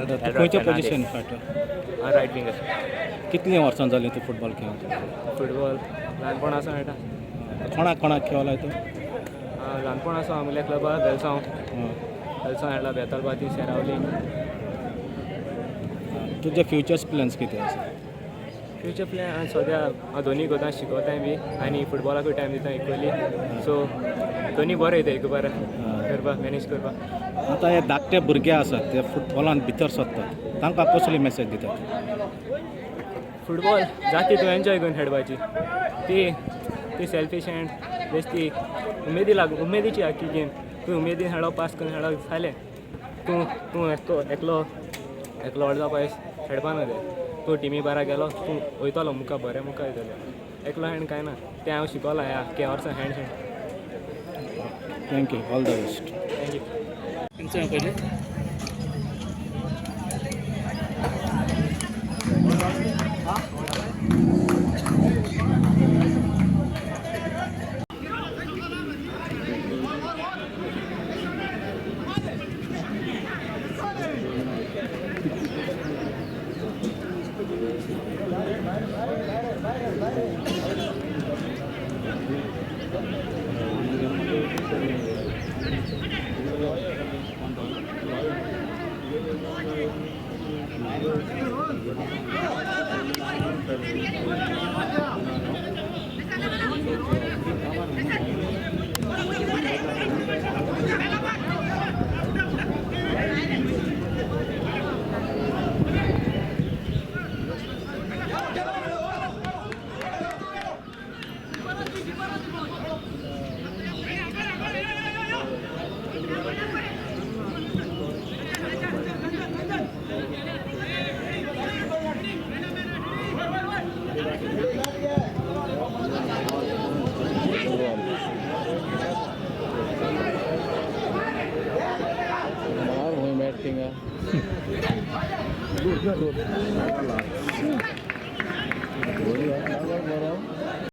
तूं खंयच्या पोजिशन खेळटा? हांव रायट विंगर. कितलीं वर्सां जालीं तूं फुटबॉल खेळून? फुटबॉल ल्हानपण आसून खेळटा. कोणाक कोणाक खेळला तूं? ल्हानपण आसून आमच्या क्लबा वेलसांव वेलसांव खेळ्ळा, बेतालबाती, सेरावली. तुजे फ्युचर्स प्लॅन्स कितें आसा? फ्युचर प्लॅन सद्या हांव दोनी कोता, शिकोताय बी आनी फुटबॉलाकूय टायम दिता इक्वली. सो दोनी बरें येता एक बरें करपाक, मॅनेज करपाक. आतां हे धाकटे भुरगे आसात, ते फुटबॉलान भितर सरतात, तांकां कसली मॅसेज दितात? फुटबॉल जाती तूं एन्जॉय करून खेळपाची. ती ती सेल्फीश अँड बेश्टी उमेदी लागू, उमेदीची आख्खी गेम. तूं उमेदीन खेळप, पास करून खेळप जालें. तूं तूं एकलो एकलो एकलो अर्दो पायस खेळपा ना तें. तूं टिमी बारा गेलो, तूं वयतलो मुखार, बरें मुखार वयतलो. एकलो हँड कांय ना. तें हांव शिकोलां ह्या आख्खे वर्सां hand hand. Thank you, all the best. Thank you. पयलें.